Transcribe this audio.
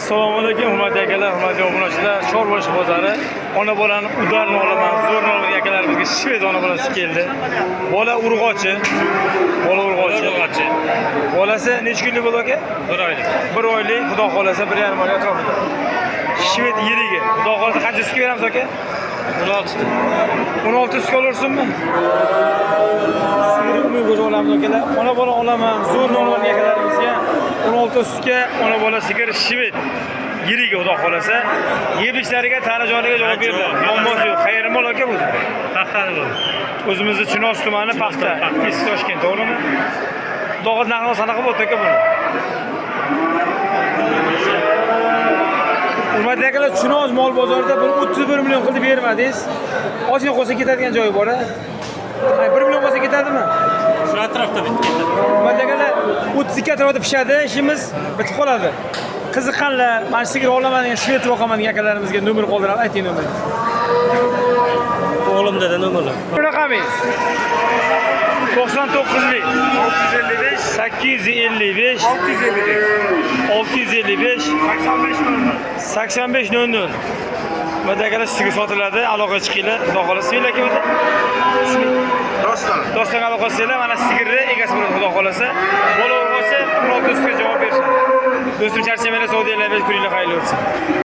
Assalomu alaykum, hurmatli akalar, hurmatli obunachilar. Chorvosh bozori. Ona bolani ударный olaman, zo'rni olaman akalarimizga shved ona bolasi keldi. Bola urg'ochi. Bola urg'ochi. Urg'ochi. Bolasi necha kunlik bo'ldi, aka? Bir oylik. Bir oylik, xudo xolasa 1,5 oy atrofida. Shved yirigi. Xudo xolasa qancha sutga beramiz, aka? 16 ta. 16 sutga olursinmi? Sigir umid bo'sh olamiz, akalar. Ona bola olaman, zo'rni olaman akalarimizga. 16 sutga ona bola sigir shved. Yirigi, xudo xolasa. Yeb ichishlariga, tana joniga javob beriladi. Muammosi yo'q. Qayerda mol, aka, bu? Paxtani bu. O'zimizni Chinoz tumani, Paxta, Eski Toshkent, to'g'rimi? Xudo xohlasa narxi sanaqa bo'ldi, aka, buni. Hurmatli akalar, Chinoz mol bozorida buni 31 million qilib bermadingiz. Ozgina qolsa ketadigan joyi bor, a? Hay, 1 million qolsa ketadimi? Shu atrofda bitib ketadi. Hurmatli akalar, 32 atrofida pishadi, ishimiz bitib qoladi. Qiziqqanlar, mana shu sigir olaman degan, shved boqaman degan akalarimizga nomer qoldiramiz. Ayting nomerni. O'g'limda nomerlar. Raqamingiz 99lik 655 855 655 655 85 00. 85 00. Hurmatli akalar, sigir sotiladi, aloqaga chiqinglar. Xudo xohlasa, isminglar kim edi? Doston. Dostonga aloqa qilsanglar, mana sigirni egasi bo'ladi, xudo xohlasa. Bola urg'ochi 16 sutga javob berishadi. Do'stim, charchamanglar, savdolar, kuninglar xayrli o'tsin.